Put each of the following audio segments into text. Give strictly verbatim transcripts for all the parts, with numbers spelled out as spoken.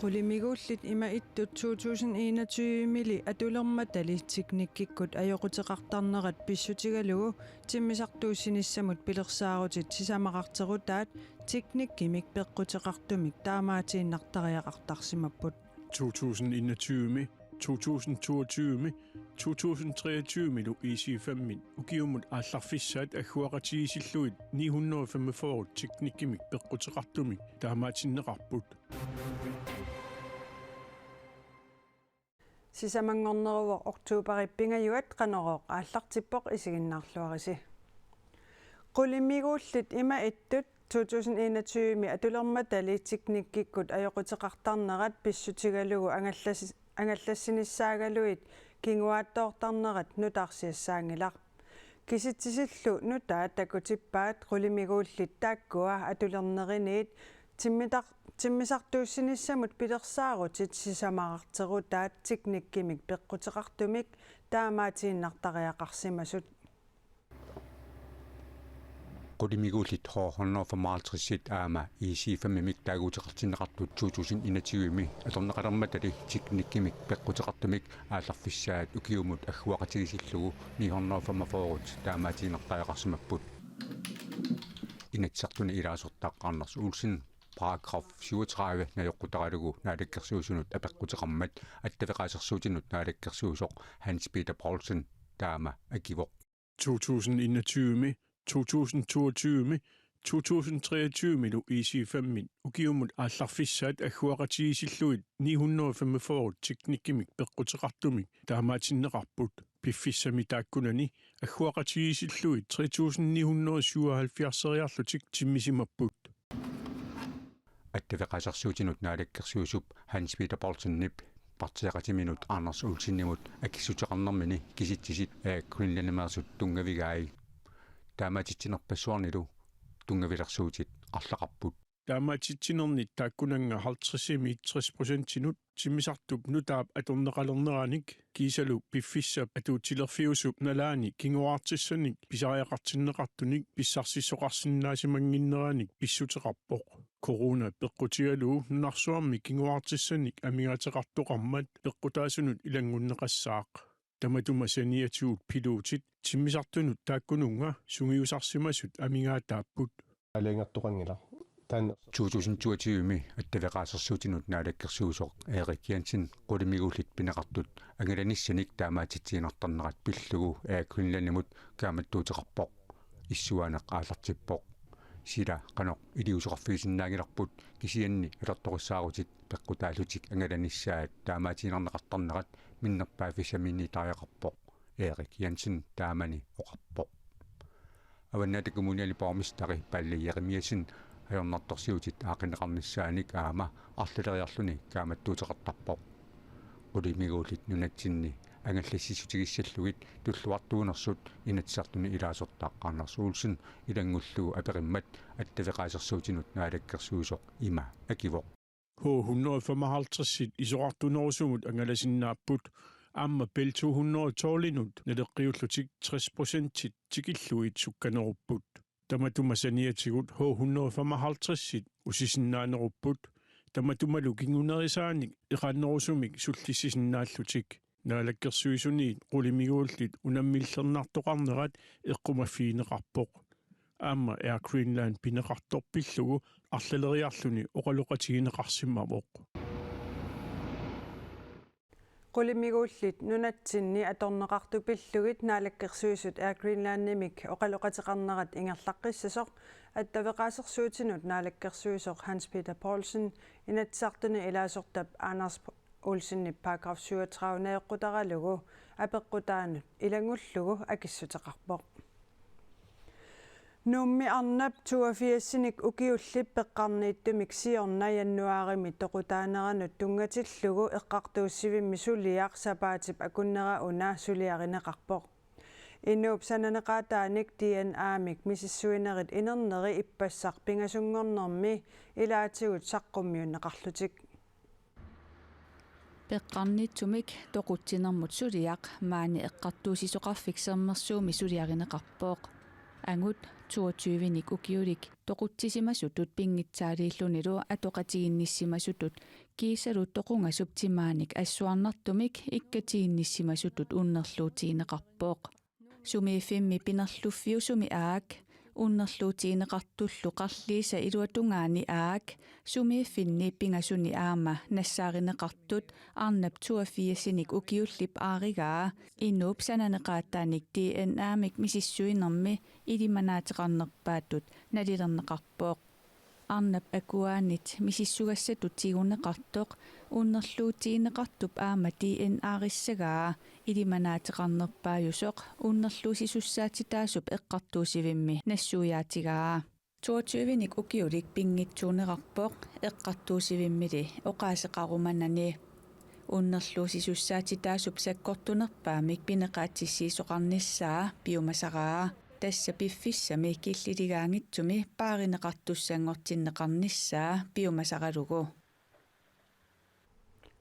Qulimiguullit ima ittut to tusind enogtyve-mili atulermatali teknikkikkut ajoquteqartarnerat pissutigalugu timmisartuussinissamut pilersaarutit sisamaqarterutaat teknikkimik peqquteqartumik taamaatiinnartariaqartarsimapput. To tusind enogtyve-mi, to tusind toogtyve-mi, to tusind treogtyve-milu I C fem-mit ukiumut aallarfissaat agguaqatigiissillugit ni hundrede og femogfyrre teknikkimik peqquteqartumik taamaatinneqarput. Sisamanngorneruvoq oktoberip pingajuat, Qanorooq aallartippoq, isiginnaarluarisi. Qulimiguullit ima ittut to tusind enogtyve-mi atulermatali teknikkikkut ajoquteqartarnerat pissutigalugu angallas-, angallassinissaagaluit kinguaattoortarnerat nutaarsiassaanngilaq. Kisitsisillu nutaat takutippaat qulimiguullit taakkua atulerneriniit timmitar-, timmisartuussinissamut pilersaarutit sisamaqarterutaat teknikkimik peqquteqartumik taamaatiinnartariaqarsimasut. Qulimiguullit H hundrede og femoghalvtreds aamma I C fem-imik taaguuteqartinneqartut to tusind enogtyve-mi atorneqalermatali teknikkimik peqquteqartumik aallarfissaat ukiumut agguaqatigiissillugu ni hundrede og femogfyrre taamaatiinnartariaqarsimapput. Inatsisartuni ilaasortaq Anders Olsen paragraf syvogtredive najoqqutaralugu Naalakkersuisunut apeqquteqarmat attaveqaasersuutinut naalakkersuisoq Hans Peter Poulsen taama akivoq. To tusind enogtyve-mi, to tusind toogtyve-mi, to tusind treogtyve-milu I C fem-mit ukiumut aallarfissaat agguaqatigiissillugit ni hundrede og femogfyrre teknikkimik peqquteqartumik taamaatinneqarput. Piffissami taakkunani agguaqatigiissillugit tre tusind ni hundrede syvoghalvfjerdseriarlutik timmisimapput. Attaveqaasersuutinut naalakkersuisup Hans Peter Poulsenip partiiqatiminut Anders Olsenimut akissuteqarnermini kisitsisit Air Greenlandimeersut tunngavigai. Taamaatitsinerpassuarnilu tunngavilersuutit arlaqarput. Taamaatitsinerni taakkunannga halvtredsimiit tres procentinut timmisartup nutaap atorneqalerneranik kiisalu piffissap atuutilerfiusup nalaani kinguaartissanik pisariaqartinneqartunik pissarsisoqarsinnaasimannginneranik pissuteqarpoq. Corona peqqutigalugu nunarsuarmi kinguaartissanik amigaateqartoqarmat peqqutaasunut ilanngunneqassaaq. Tamatuma saniatigut piluutit timmisartunut taakkununnga sungiusarsimasut amigaataapput. Aalajangertoqanngilaq. Taanna to tusind toogtyve-mi attaveqaasersuutinut naalakkersuisoq Erik Jensen qulimiguullit pineqartut angalanissanik taamaatitsiinnartarnerat pillugu Air Greenlandimut kaammattuuteqarpoq. Issuaaneq aallartippoq. Sila qanoq iliuuseqarfigisinnaanngilarput, kisianni atortorissaarutit peqqutaallutik angalanissaat taamaatiinnarneqartarnerat minnerpaaffissamiinniittariaqarpoq, Erik Jensen taamani oqarpoq. Avannaata Kommuniani borgmesteri Palle Jeremiassen ajornartorsiutit aaqqinneqarnissaanik aamma arlaleriarluni kaammattuuteqartarpoq. Qulimiguullit nunatsinni angallassissutigissallugit tulluartuunersut Inatsisartuni ilaasortaq Anders Olsen ilanngullugu aperimmat attaveqaasersuutinut naalakkersuisoq ima akivoq. H hundrede og femoghalvtreds isorartunerusumut angalasinnaapput, aamma Bell to hundrede og tolv-inut naleqqiullutik tres procentit tikillugit sukkanerupput. Tamatuma saniatigut H hundrede og femoghalvtreds usisinnaanerupput, tamatumalu kingunerisaanik eqaannerusumik sullissisinnaallutik. Naalakkersuisuniit qulimiguullit unammillernartoqarnerat eqqumaffigineqarpoq. Aamma Air Greenland pineqartoq pillugu arlaleriarluni oqaloqatigineqarsimavoq. Qulimiguullit nunatsinni atorneqartut pillugit Naalakkersuisut Air Greenlandimik oqaloqateqarnerat ingerlaqqissasoq attaveqaasersuutinut naalakkersuisoq Hans Peter Poulsen Inatsisartuni ilaasortap Anders Olsenip paragraf syvogtredive najoqqutaralugu apeqqutaanut ilanngullugu akissuteqarpoq. Nuummi arnap toogfirsinik ukiullip peqqarniittumik siorna januaarimi toqutaaneranut tunngatillugu eqqartuussivimmi suliaq sapaatip akunnera una suliarineqarpoq. Inuup sananeqaataanik D N A-mik misissuinerit inerneri ippassaq pingasunngornermi ilaatigut saqqummiunneqarlutik. Peqqarniitsumik toqutsinermut suliaq maani Eqqartuussisoqarfik Sermersuumi suliarineqarpoq. Angut toogtyvenik ukiulik toqutsisimasutut pinngitsaaliillunilu atoqatiginnissisimasutut kiisalu toqungasup timaanik assuarnartumik ikkatiginnissisimasutut unnerluutigineqarpoq. Sumiiffimmi pinerluffiusumi aak, unnerluutigineqartullu qarliisa iluatungaani aak, sumiiffinni pingasuni aamma nassaarineqartut arnap toogfirsinik ukiullip aarigaa inuup sananeqaataanik D N A-mik misissuinermi ilimanaateqarnerpaatut nalilerneqarpoq. Arnap akuaanit misissugassatut tiguneqartoq unnerluutigineqartup aamma D N A-rissagaa ilimanaateqarnerpaajusoq unnerluusisussaatitaasup eqqartuussivimmi nassuiaatigaa. Toogtyvenik ukiulik pinngitsuunerarpoq eqqartuussivimmili oqaaseqarumanani. Unnerluusisussaatitaasup sakkortunerpaamik pineqaatsissiisoqarnissaa piumasaraa. Tassa piffissami killiligaanngitsumi paarineqartussanngortinneqarnissaa piumasaralugu.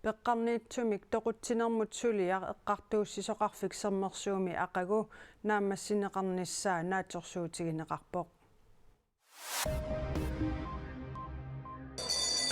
Peqqarniitsumik toqutsinermut suliaq eqqartuussisoqarfik Sermersuumi aqagu naammassineqarnissaa naatsorsuutigineqarpoq.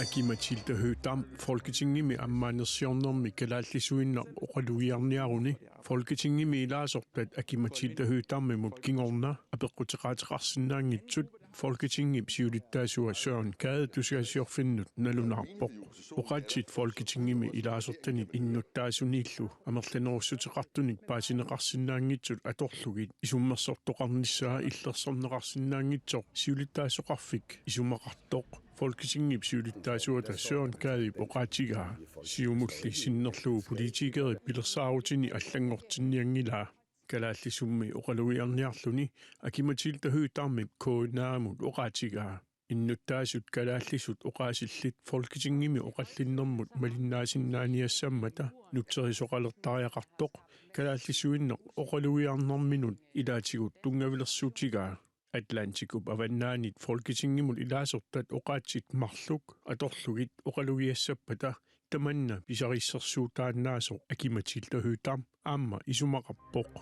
Aki-Matilda Høegh-Dam Folketingimi ammaanersiornermi kalaallisuinnaq oqalugiarniaruni Folketingimi ilaasortat Aki-Matilda Høegh-Damimut kingorna apeqquteqaateqarsinnaanngitsut Folketingip siulittaasua Søren Gade tusagassiorfinnut nalunaarpoq. Oqaatsit Folketingimi ilaasortanit innuttaasuniillu amerlanerussuteqartunik paasineqarsinnaanngitsut atorlugit isummersortoqarnissaa illersorneqarsinnaanngitsoq siulittaasoqarfik isumaqartoq Folketingip siulittaasuata Søren Gadep oqaatigaa. Siumulli sinnerlugu politikerit pilersaarutini allanngortinnianngilaa. Kalaallisummi oqalugiarniarluni Aki-Matilda Høegh-Damip K N A-mut oqaatigaa. Innuttaasut kalaallisut oqaasillit Folketingimi oqallinnermut malinnaasinnaaniassammata nutserisoqalertariaqartoq kalaallisuinnaq oqalugiarnerminut ilaatigut tunngavilersuutigaa. Atlantikup avannaanit Folketingimut ilaasortat oqaatsit marluk atorlugit oqalugiassappata tamanna pisarissersuutaannaasoq Aki-Matilda Høegh-Dam aamma isumaqarpoq.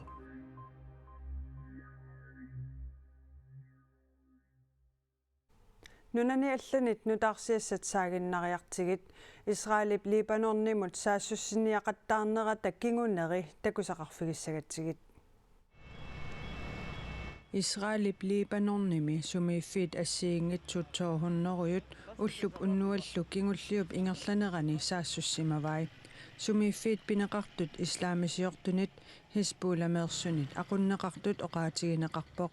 Nunani allanit nutaarsiassat saaginnariartigit Israelip Libanonimut saassussiniaqattaarnerata kinguneri takusaqarfigissagatsigit. Israelip Libanonimi sumiiffiit assigiinngitsut to hundrede ullup unnuallu kingulliup ingerlanerani saassussimavai. Sumiiffiit pineqartut islamisiortunit Hizbullameersunit aqunneqartut oqaatigineqarpoq.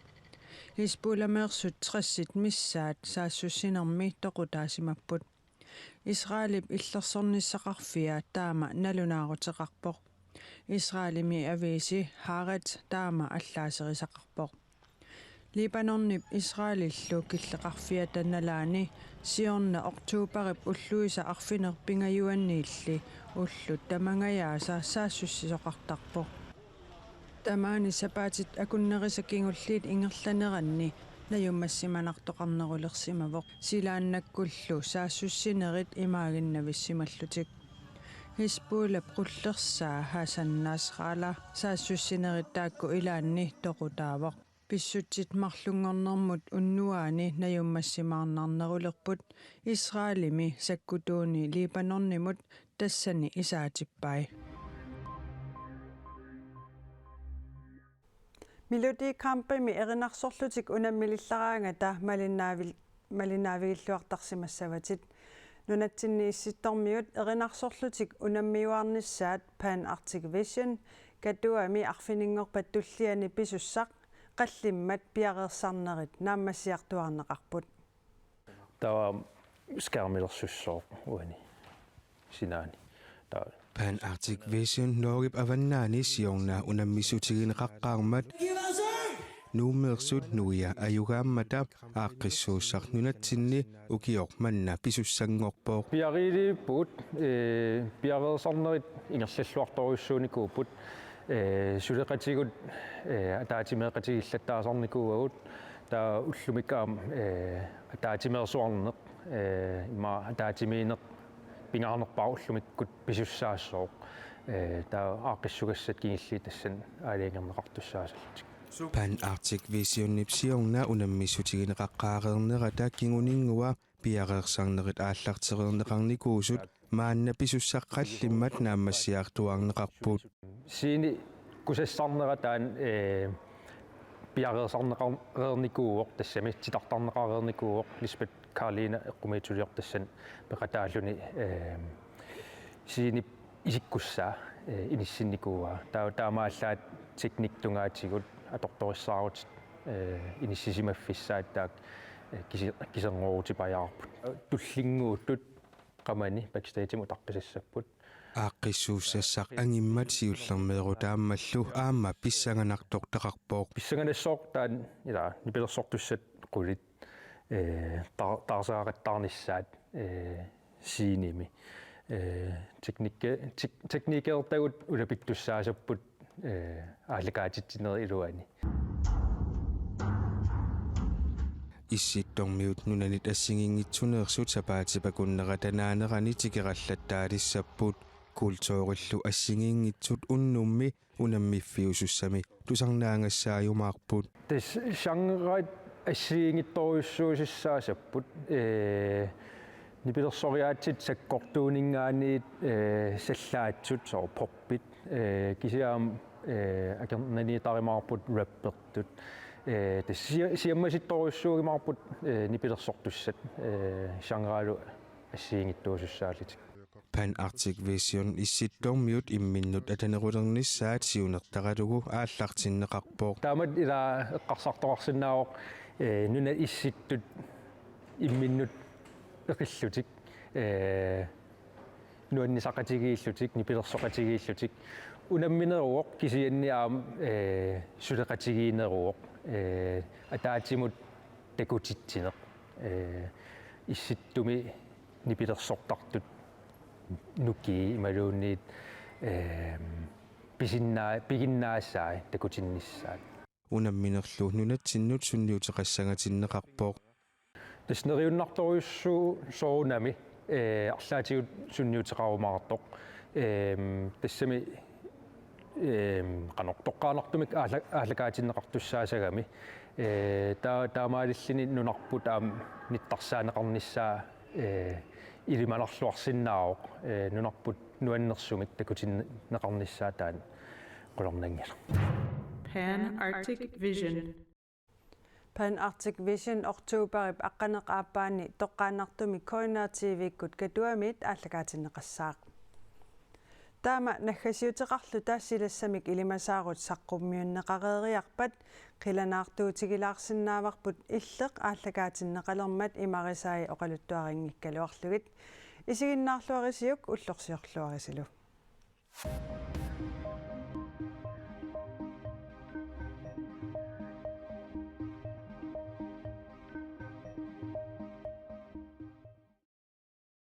Hizbullameersut tressit missaat saassussinermi toqutaasimapput. Israelip illersornissaqarfia taama nalunaaruteqarpoq. Israelimi aviisi Haaretz taama allaaserisaqarpoq. Libanonip Israelillu killeqarfiata nalaani siorna oktoberip ulluisa arfineq-pingajuanniilli ullut tamangajaasa saassussisoqartarpoq. Tamaani sapaatit akunnerisa kingulliit ingerlaneranni najummassimanartoqarnerulersimavoq, silaannakkullu saassussinerit imaaginnavissimallutik. Hizbullap qullersaa Hassan Nasrallah saassussinerit taakku ilaanni toqutaavoq. Pissutsit marlunngornermut unnuaani najummassimaarnarnerulerput Israelimi sakkutuuni Libanonimut tassani isaatippai. Melodi Grand Priximi erinarsorlutik unammilillaraangata malinnaavil-, malinnaavigilluartarsimassavatit. Nunatsinni Issittormiut erinarsorlutik unammiuaarnissaat Pan Arctic Vision Katuami arfininngorpat tulliani pisussaq qallimmat piareersarnerit naammassiartuaarneqarput. Taava skærmilersussooq uani sinaani. Taava Pan Arctic Vision Norgep avannaani siorna unammissutigineqaqqaarmat Nuummeersut nuia ajugaammata aaqqissuussaq nunatsinni ukioq manna pisussanngorpoq. Piariiliippugut, ee, piareersarnerit ingerlalluartorujussuunikuupput, ee, suleqatigut, ee, ataatsimeeqatigiillattaasarnikuuagut, taava ullumikkut aamma, ee, ataatsimeersuarneq, ee, immaqa ataatsimiinneq pingaarnerpaaq ullumikkut pisussaassooq, ee, taava aaqqissugassat kingulliit tassani aalajangerneqartussaasallutik. Pan Arctic Visionip siorna unammissutigineqaqqaareernerata kinguninngua piareersarnerit aallartereerneqarnikuusut maanna pisussaqqallimmat naammassiartuaarneqarput. Scene kusassarnera taanna, eh, piareersarneqareernikuuvoq, tassami titartarneqareernikuuvoq, Lisbeth Karline eqqumiitsuliortoq tassani peqataalluni, eh, scenep isikkussaa, eh, inissinnikuuaa. Taa-, taamaallaat teknikki tungaatigut atortorissaarutit, eh, inissisimaffissaat taakku, eh, kisi-, kiserngorutipajaarput. Tullinnguuttut qamani backstagemut utaqqisassapput. Aaqqissuussassaq angimmat siullermeerutaammallu aamma pissanganartortaqarpoq. Pissanganassooq taanna ila nipilersortussat qulit, eh, tar-, taarseqaqattaarnissaat, eh, scenemi. Eh, teknikke-, tek-, teknikkertagut ulapittussaasapput, eh, aallakaatitsinerup iluani. Issittormiut nunanit assigiinngitsuneersut sapaatip akunnerata naanerani tikerallattaalissapput. Kulturillu assigiinngitsut unnummi unammiffiusussami tusarnaagassaajumaarput. Tassa genret assigiinngitsorujussuusussaasapput, eh, nipilersoriaatsit sakkortuuninngaanniit, eh, sallaatsut, soorlu poppit, eh, kisianni, eh, akornanniittarimaarput rappertut. Eh, tassa sia-, siammasittorujussuugimaarput, eh, nipilersortussat, eh, genrelu assigiinngitsuusussaallutik. Pan Arctic Vision Issittormiut imminnut atanerulernissaat siunertaralugu aallartinneqarpoq. Taamatut ila eqqarsartoqarsinnaavoq, eh, nunat issittut imminnut eqillutik, eh, nuannisaqatigiillutik, nipilersoqatigiillutik. Unammineruvoq kisianni aamma, eh, suleqatigiinneruvoq, eh, ataatsimut takutitsineq, eh, issittumi nipilersortartut nukii imaluunniit, ehm, pisinnaa-, piginnaasai takutinnissaat. Unamminerlu nunatsinnut sunniuteqassangatinneqarpoq. Tassa neriunnartorujussuuvoq soorunami, eh, arlaatigut sunniuteqarumaartoq. Ehm, tassami, ehm, qanoq toqqaannartumik aalla-, aallakaatinneqartussaassagami. Eh, taa-, taamaalilluni nunarput aamma nittarsaaneqarnissaa, eh, ilimanarluarsinnaavoq, eh, nunarput nuannersumik takutinneqarnissaa taanna qularnanngilaq. Pan Arctic Vision. Pan Arctic Vision oktoberip aqqaneq aappaani toqqaannartumik K N R T V-kkut Katuamiit aallakaatinneqassaaq. Taama naggasiuteqarluta silassamik ilimasaarut saqqummiunneqareeriarpat qilanaartuutigilaarsinnaavarput illeq aallakaatinneqalermat imarisai oqaluttuarinngikkaluarlugit. Isiginnaarluarisiuk, ullorsiorluarisilu.